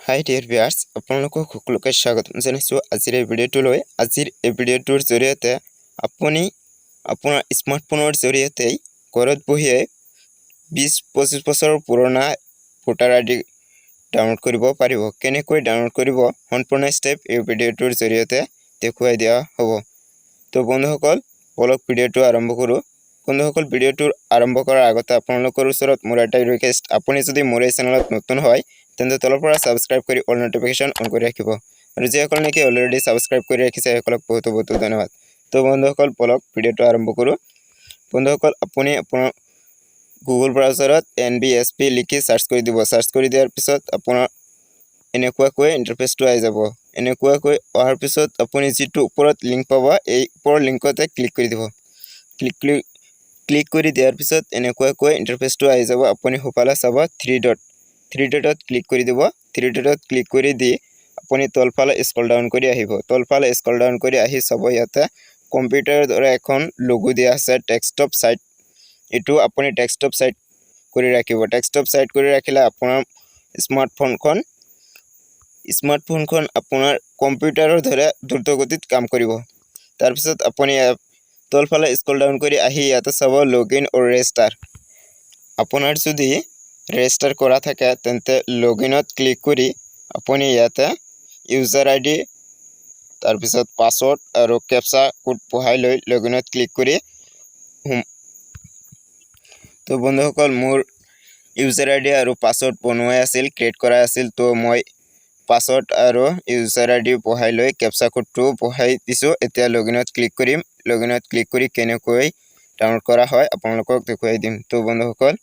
হাই dear viewers, আপোনালোকক সকলোকে স্বাগতম জনাইছোঁ আজিৰ এই ভিডিঅ'টোলৈ। আজিৰ এই ভিডিঅ'টোৰ জৰিয়তে আপুনি আপোনাৰ স্মাৰ্টফোনৰ জৰিয়তেই ঘৰত বহিয়ে 20-25 বছৰৰ পুৰণা ভোটাৰ আইডি ডাউনলোড কৰিব পাৰিব। কেনেকৈ ডাউনলোড কৰিব, সম্পূৰ্ণ ষ্টেপ এই ভিডিঅ'টোৰ জৰিয়তে দেখুৱাই দিয়া হ'ব। তো বন্ধুসকল, বলক ভিডিঅ'টো আৰম্ভ কৰোঁ। বন্ধুসকল, ভিডিঅ'টো আৰম্ভ কৰাৰ আগতে আপোনালোকৰ ওচৰত মোৰ এটাই ৰিকুৱেষ্ট, আপুনি যদি মোৰ এই চেনেলত নতুন হয়, তেন্তে তলৰ পৰা ছাবস্ক্ৰাইব কৰি অল নটিফিকেশ্যন অন কৰি ৰাখিব আৰু যিসকল নেকি অলৰেডি ছাবস্ক্ৰাইব কৰি ৰাখিছে, সেইসকলক বহুতো বহুতো ধন্যবাদ। তো বন্ধুসকল, বলক ভিডিঅ'টো আৰম্ভ কৰোঁ। বন্ধুসকল, আপুনি আপোনাৰ গুগল ব্ৰাউজাৰত এনভিএছপি লিখি চাৰ্চ কৰি দিব। চাৰ্চ কৰি দিয়াৰ পিছত আপোনাৰ এনেকুৱাকৈ ইণ্টাৰফেচটো আহি যাব। এনেকুৱাকৈ অহাৰ পিছত আপুনি যিটো ওপৰত লিংক পাব, এই ওপৰৰ লিংকতে ক্লিক কৰি দিব। ক্লিক ক্লিক কৰি দিয়াৰ পিছত এনেকুৱাকৈ ইণ্টাৰফেচটো আহি যাব। আপুনি সোঁফালে চাব থ্ৰী ডট, থ্ৰী ডটত ক্লিক কৰি দিব। থ্ৰী ডটত ক্লিক কৰি দি আপুনি তলফালে স্ক্ৰল ডাউন কৰি আহিব। তলফালে স্ক্ৰল ডাউন কৰি আহি চাব, ইয়াতে কম্পিউটাৰৰ দৰে এখন লগো দিয়া আছে, ডেস্কটপ ছাইট। এইটো আপুনি ডেস্কটপ ছাইট কৰি ৰাখিব। ডেস্কটপ ছাইট কৰি ৰাখিলে আপোনাৰ স্মাৰ্টফোনখন আপোনাৰ কম্পিউটাৰৰ দৰে দ্ৰুতগতিত কাম কৰিব। তাৰপিছত আপুনি তলফালে স্ক্ৰল ডাউন কৰি আহি ইয়াতে চাব লগ ইন অৰ ৰেজিষ্টাৰ। আপোনাৰ যদি ৰেজিষ্টাৰ কৰা থাকে, তেন্তে লগ ইনত ক্লিক কৰি আপুনি ইয়াতে ইউজাৰ আইডি, তাৰপিছত পাছৱৰ্ড আৰু কেপচা কোড বহাই লৈ লগ ইনত ক্লিক কৰি। তো বন্ধুসকল, মোৰ ইউজাৰ আইডি আৰু পাছৱৰ্ড বনোৱাই আছিল, ক্ৰিয়েট কৰাই আছিল। তো মই পাছৱৰ্ড আৰু ইউজাৰ আইডি বহাই লৈ কেপচা কোডটো বহাই দিছোঁ। এতিয়া লগ ইনত ক্লিক কৰিম। লগ ইনত ক্লিক কৰি কেনেকৈ ডাউনলোড কৰা হয়, আপোনালোকক দেখুৱাই দিম। তো বন্ধুসকল,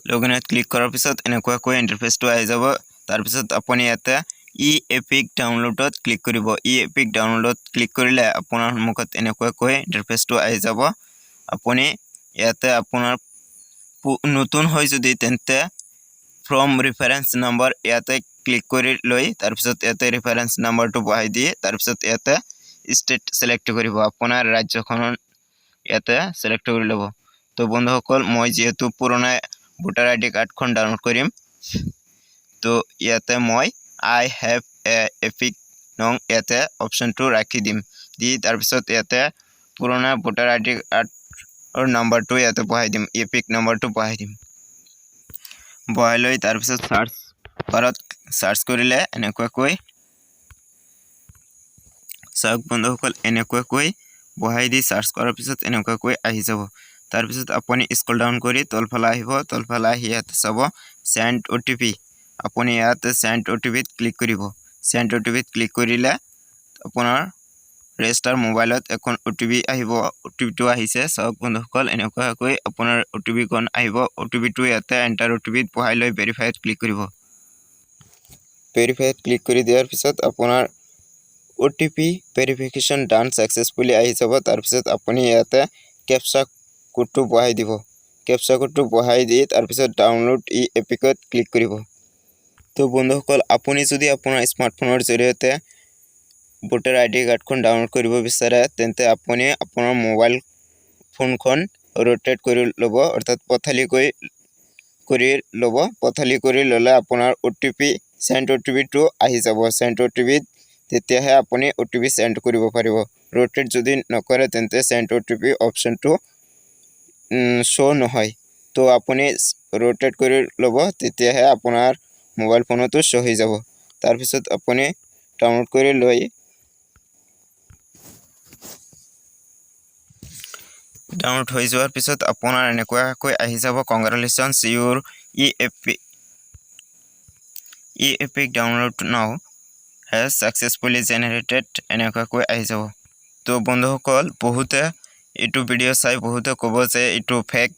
লগ ইনত ক্লিক কৰাৰ পিছত এনেকুৱাকৈ ইণ্টাৰফেচটো আহি যাব। তাৰপিছত আপুনি ইয়াতে ই এপিক ডাউনলোডত ক্লিক কৰিব। ই এপিক ডাউনলোডত ক্লিক কৰিলে আপোনাৰ সন্মুখত এনেকুৱাকৈ ইণ্টাৰফেচটো আহি যাব। আপুনি ইয়াতে আপোনাৰ নতুন হয় যদি, তেন্তে ফ্ৰম ৰেফাৰেঞ্চ নাম্বাৰ ইয়াতে ক্লিক কৰি লৈ, তাৰপিছত ইয়াতে ৰেফাৰেঞ্চ নাম্বাৰটো বহাই দি, তাৰপিছত ইয়াতে ষ্টেট ছিলেক্ট কৰিব। আপোনাৰ ৰাজ্যখনৰ ইয়াতে ছিলেক্ট কৰি ল'ব। তো বন্ধুসকল, মই যিহেতু পুৰণা ভোটাৰ আইডি কাৰ্ডখন ডাউনলোড কৰিম, তো ইয়াতে মই "I have a EPIC no" ইয়াতে অপশ্যনটো ৰাখি দিম। দি তাৰপিছত ইয়াতে পুৰণা ভোটাৰ আইডি কাৰ্ডৰ নাম্বাৰটো ইয়াতে বহাই দিম, ইপিক নাম্বাৰটো বহাই দিম। বহাই লৈ তাৰপিছত চাৰ্চ বাৰত চাৰ্চ কৰিলে এনেকুৱাকৈ, চাওক বন্ধুসকল, এনেকুৱাকৈ বহাই দি চাৰ্চ কৰাৰ পিছত এনেকুৱাকৈ আহি যাব। তাৰপিছত আপুনি স্ক্ৰল ডাউন কৰি তলফালে আহিব। তলফালে আহি ইয়াতে চাব চেণ্ড অ'টিপি। আপুনি ইয়াতে চেণ্ড অ'টিপিত ক্লিক কৰিব। চেণ্ড অ'টিপিত ক্লিক কৰিলে আপোনাৰ ৰেজিষ্টাৰ মোবাইলত এখন অ'টিপি আহিব। অ'টিপিটো আহিছে, চাওক বন্ধুসকল, এনেকুৱাকৈ আপোনাৰ অ'টিপিখন আহিব। অ'টিপিটো ইয়াতে এণ্টাৰ অ'টিপিত বহাই লৈ ভেৰিফাইত ক্লিক কৰিব। ভেৰিফাইত ক্লিক কৰি দিয়াৰ পিছত আপোনাৰ OTP verification done successfully আহি যাব। তাৰপিছত আপুনি ইয়াতে কেপচা কোডটো বহাই দিব। কেপচা কোডটো বহাই দি তাৰপিছত ডাউনলোড ই এপিকত ক্লিক কৰিব। তো বন্ধুসকল, আপুনি যদি আপোনাৰ স্মাৰ্টফোনৰ জৰিয়তে ভোটাৰ আইডি কাৰ্ডখন ডাউনলোড কৰিব বিচাৰে, তেন্তে আপুনি আপোনাৰ মোবাইল ফোনখন ৰোটেট কৰি ল'ব, অৰ্থাৎ পথালি কৰি ল'ব। পথালি কৰি ল'লে আপোনাৰ অ'টিপি, চেণ্ড অ'টিপিটো আহি যাব। চেণ্ড অ'টিপিত তেতিয়াহে আপুনি অ'টিপি চেণ্ড কৰিব পাৰিব। ৰোটেট যদি নকৰে, তেন্তে চেণ্ড অ'টিপি অপশ্যনটো শ্ব' নহয়। তো আপুনি ৰোটেট কৰি ল'ব, তেতিয়াহে আপোনাৰ মোবাইল ফোনতো শ্ব' হৈ যাব। তাৰপিছত আপুনি ডাউনলোড কৰি লৈ, ডাউনলোড হৈ যোৱাৰ পিছত আপোনাৰ এনেকুৱাকৈ আহি যাব, "Congratulations, your e EPIC download now has successfully generated", এনেকুৱাকৈ আহি যাব। তো বন্ধুসকল, বহুতে এইটো ভিডিঅ' চাই বহুতে ক'ব যে এইটো ফেক,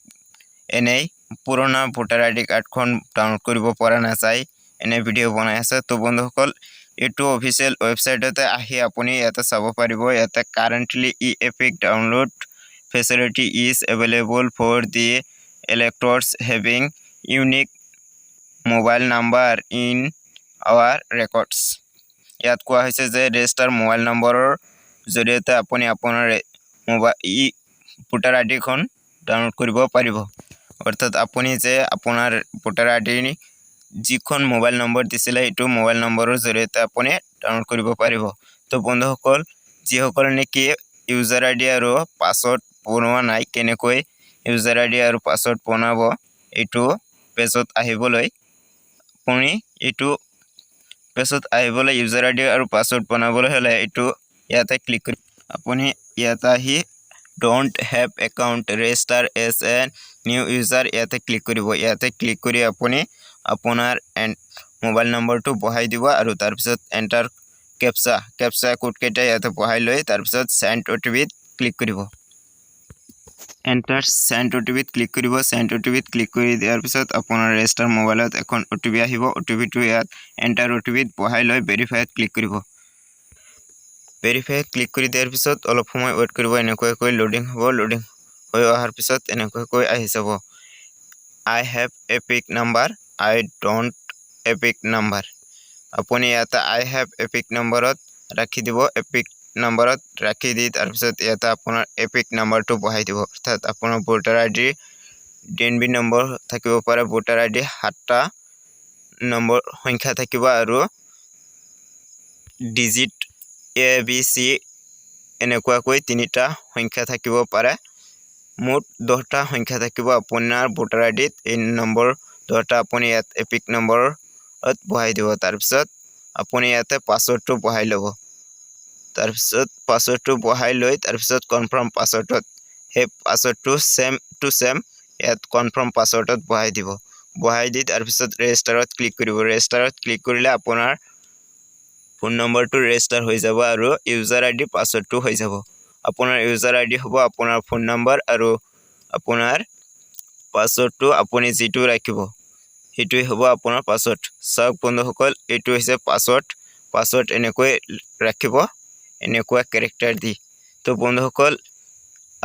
এনেই পুৰণা ভোটাৰ আইডি কাৰ্ডখন ডাউনলোড কৰিব পৰা নাযায়, এনে ভিডিঅ' বনাই আছে। তো বন্ধুসকল, এইটো অফিচিয়েল ৱেবছাইটতে আহি আপুনি ইয়াতে চাব পাৰিব। ইয়াতে "Currently, e EPIC download facility is available for the electors having unique mobile number in our records"। ইয়াত কোৱা হৈছে যে ৰেজিষ্টাৰ মোবাইল নম্বৰৰ জৰিয়তে আপুনি আপোনাৰ মোবাইল ই ভোটাৰ আইডিখন ডাউনলোড কৰিব পাৰিব। অৰ্থাৎ আপুনি যে আপোনাৰ ভোটাৰ আইডি যিখন মোবাইল নম্বৰ দিছিলে, সেইটো মোবাইল নম্বৰৰ জৰিয়তে আপুনি ডাউনলোড কৰিব পাৰিব। তো বন্ধুসকল, যিসকলে নেকি ইউজাৰ আই ডি আৰু পাছৱৰ্ড বনোৱা নাই, কেনেকৈ ইউজাৰ আই ডি আৰু পাছৱৰ্ড বনাব, এইটো পেজত আহিবলৈ, আপুনি এইটো পেজত আহিবলৈ ইউজাৰ আই ডি আৰু পাছৱৰ্ড বনাবলৈ হ'লে এইটো ইয়াতে ক্লিক কৰি আপুনি ইয়াতে আহি "Don't have account, register as a new user" ইয়াতে ক্লিক কৰিব। ইয়াতে ক্লিক কৰি আপুনি আপোনাৰ মোবাইল নম্বৰটো বহাই দিব আৰু তাৰপিছত এণ্টাৰ কেপচা, কেপচা কোডকেইটা ইয়াতে বহাই লৈ তাৰপিছত চেণ্ড অ'টিপিত ক্লিক কৰিব। এণ্টাৰ চেণ্ড অ'টিপিত ক্লিক কৰিব। চেণ্ড অ'টিপিত ক্লিক কৰি দিয়াৰ পিছত আপোনাৰ ৰেজিষ্টাৰ মোবাইলত এখন অ'টিপি আহিব। অ'টিপিটো ইয়াত এণ্টাৰ অ'টিপিত বহাই লৈ ভেৰিফাইত ক্লিক কৰিব। ভেৰিফাইত ক্লিক কৰি দিয়াৰ পিছত অলপ সময় ৱেইট কৰিব। এনেকুৱাকৈ লোডিং হ'ব। লোডিং হৈ অহাৰ পিছত এনেকুৱাকৈ আহি যাব "I have EPIC number", "I don't EPIC number"। আপুনি ইয়াতে আই have epic নম্বৰত ৰাখি দিব। এপিক নম্বৰত ৰাখি দি তাৰপিছত ইয়াতে আপোনাৰ এপিক নাম্বাৰটো বহাই দিব। অৰ্থাৎ আপোনাৰ voter I D, D N B number থাকিব পাৰে। ভোটাৰ আই ডি সাতটা নম্বৰ সংখ্যা থাকিব আৰু ডিজিট এ, বি, চি এনেকুৱাকৈ তিনিটা সংখ্যা থাকিব পাৰে। মুঠ 10টা সংখ্যা থাকিব আপোনাৰ ভোটাৰ আই ডিত। এই নম্বৰ 10টা আপুনি ইয়াত এপিক নম্বৰত বহাই দিব। তাৰপিছত আপুনি ইয়াতে পাছৱৰ্ডটো বহাই ল'ব। তাৰপিছত পাছৱৰ্ডটো বহাই লৈ তাৰপিছত কনফাৰ্ম পাছৱৰ্ডত সেই পাছৱৰ্ডটো ছেম টু ছেম ইয়াত কনফাৰ্ম পাছৱৰ্ডত বহাই দিব। বহাই দি তাৰপিছত ৰেজিষ্টাৰত ক্লিক কৰিব। ৰেজিষ্টাৰত ক্লিক কৰিলে আপোনাৰ ফোন নম্বৰটো ৰেজিষ্টাৰ হৈ যাব আৰু ইউজাৰ আই ডি, পাছৱৰ্ডটো হৈ যাব। আপোনাৰ ইউজাৰ আই ডি হ'ব আপোনাৰ ফোন নম্বৰ আৰু আপোনাৰ পাছৱৰ্ডটো আপুনি যিটো ৰাখিব, সেইটোৱে হ'ব আপোনাৰ পাছৱৰ্ড। চাওক বন্ধুসকল, এইটো হৈছে পাছৱৰ্ড। পাছৱৰ্ড এনেকৈ ৰাখিব, এনেকুৱা কেৰেক্টাৰ দি। তো বন্ধুসকল,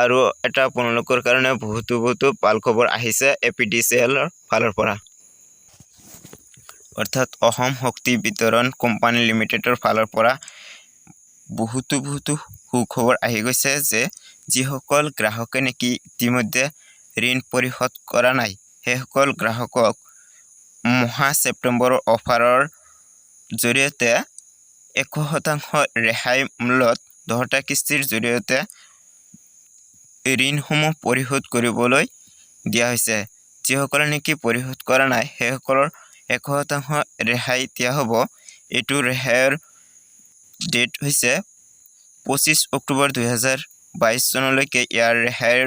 আৰু এটা আপোনালোকৰ কাৰণে বহুতো বহুতো ভাল খবৰ আহিছে এপিডিচিএলৰ ফালৰ পৰা, অৰ্থাৎ অসম শক্তি বিতৰণ কোম্পানী লিমিটেডৰ ফালৰ পৰা বহুতো বহুতো সুখবৰ আহি গৈছে যে যিসকল গ্ৰাহকে নেকি ইতিমধ্যে ঋণ পৰিশোধ কৰা নাই, সেইসকল গ্ৰাহকক মহা ছেপ্টেম্বৰৰ অফাৰৰ জৰিয়তে 100% ৰেহাই মূল্যত 10টা কিস্তিৰ জৰিয়তে ঋণসমূহ পৰিশোধ কৰিবলৈ দিয়া হৈছে। যিসকলে নেকি পৰিশোধ কৰা নাই, সেইসকলৰ 100% ৰেহাই দিয়া হ'ব। এইটো ৰেহাইৰ ডেট হৈছে 25 অক্টোবৰ 2022 চনলৈকে। ইয়াৰ ৰেহাইৰ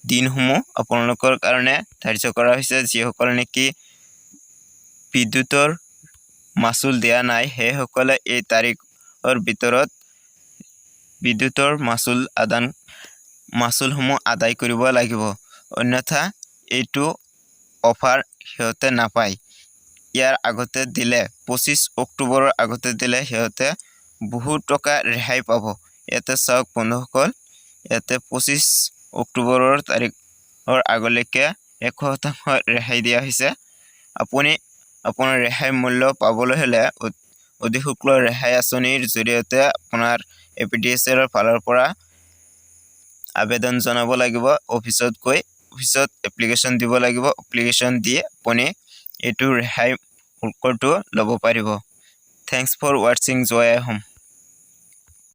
দিনসমূহ আপোনালোকৰ কাৰণে ধাৰ্য কৰা হৈছে। যিসকল নেকি বিদ্যুতৰ মাচুল দিয়া নাই, সেইসকলে এই তাৰিখৰ ভিতৰত বিদ্যুতৰ মাচুলসমূহ আদায় কৰিব লাগিব, অন্যথা এইটো অফাৰ সিহঁতে নাপায়। ইয়াৰ আগতে দিলে, 25 অক্টোবৰৰ আগতে দিলে সিহঁতে বহুত টকা ৰেহাই পাব। ইয়াতে চাওক বন্ধুসকল, ইয়াতে 25 অক্টোবৰৰ তাৰিখৰ আগলৈকে 100% ৰেহাই দিয়া হৈছে। আপুনি আপোনাৰ ৰেহাই মূল্য পাবলৈ হ'লে অধিক শুল্ক ৰেহাই আঁচনিৰ জৰিয়তে আপোনাৰ এপিডিচিএলৰ ফালৰ পৰা আবেদন জনাব লাগিব। অফিচত গৈ অফিচত এপ্লিকেশ্যন দিব লাগিব। এপ্লিকেশ্যন দি আপুনি এইটো ৰেহাই শুল্কটো ল'ব পাৰিব। Thanks for watching. Joy Assam.